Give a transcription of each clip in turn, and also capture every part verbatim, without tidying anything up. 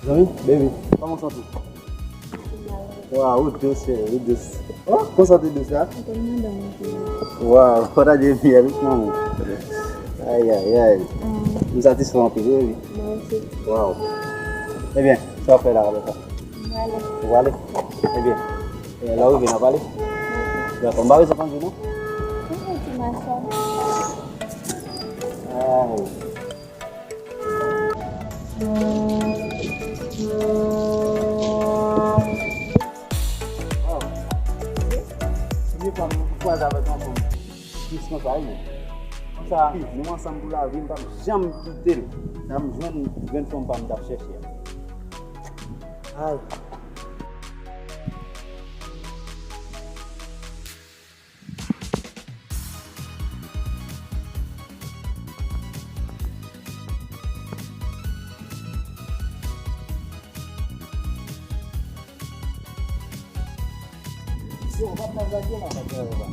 Zanmi, baby, kòman w santi? Waw, ou dous, cheri, ou dous. Oh, kòman w santi dous la? Waw, fò ta di myèl, wi, manman. Ay, ay, ay. M satisfè anpil, wi, wi. Waw. Ebyen, sa w ap fè la apre sa? Ou prale? Ebyen, eh, lè w rive, n a pale? Dakò, m pa bezwen kondui, non? Ay. Waw. Premye fwa m kwaze avèk yon fanm plis konsa, wi, men. Konsa, nou ansanm pou lavi, m p ap janm kite l. Sa m jwenn, jwenn fanm pa m t ap chèche a. Ay. Yo, w ap nan vag yo la, pa t wè yo la.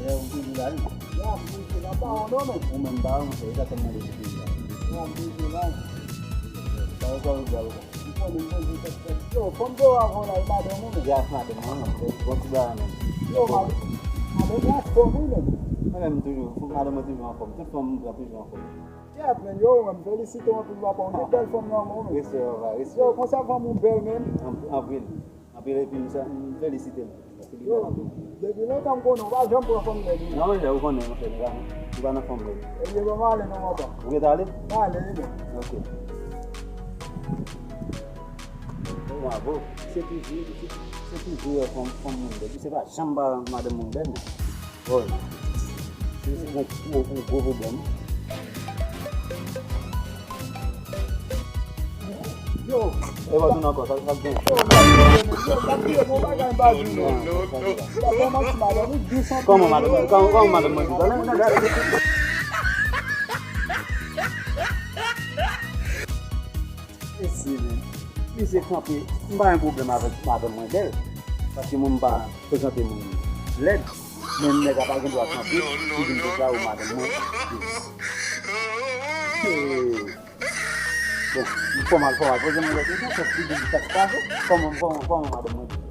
Lè ou toujou la, wi. Y ap bouje la, pa wont non, men. Ou menm pa wont, se egzakteman de toujou la. Y ap bouje la. Sa yo, sa yo, sa yo. M konnen m poze tèt tèt. Yo, fò m te wè avè w la, e madanm ou menm? Ya, madanm mwen, bon ti bagay menm. Yo, madanm, madanm ou anfòm wi menm. Mwen menm toujou, madanm mwen toujou anfòm. Tout fanm m pran toujou anfòm. Kèt men, yo, mwen, m felisite w anpil, papa, w gen bèl fanm nan men w, men. Respè, papa, respè. Yo, konsa fanm ou bèl, men. An-, anpil. Anpil, epi m sa, m felisite l. Paske li bèl anpil. Yo, depi lontan m konnen w, pa janm pran fanm lèd, non. Non, monchè, ou konnen, monchè, li pa, li pa nan fanm lèd. Ebyen, bon, m ale non, papa. Ou gentan ale? M ale, wi, men. Ok. Bon, bravo. Se toujou, se, se toujou, eh, fanm, fanm moun lèd. Se pa janm pa madanm moun lèd, men. Oh, se, se yon gwo, yon gwo pwoblèm. Yo! E pa tounen ankò, sa, sa gen. Yo, m ap kriye, men, yo, m ap kriye, bon bagay, m pa di non. Sa fè manti, madanm, ou dous anpil. Kòman madanm, kòman, kòman madanm mwen di sa? Mesye, men, mesye kanpe, m pa gen pwoblèm avèk madanm mwen bèl. Paske mwen m pa prezante moun lèd. Men nèg la pa gen dwa kanpe, li vin konsa, o madanm mwen dous. Hey. Bon, fò m al, fò m al poze mwen lòt kesyon, fòk li di sa k pase, kòman, kòman, kòman madanm mwen dous?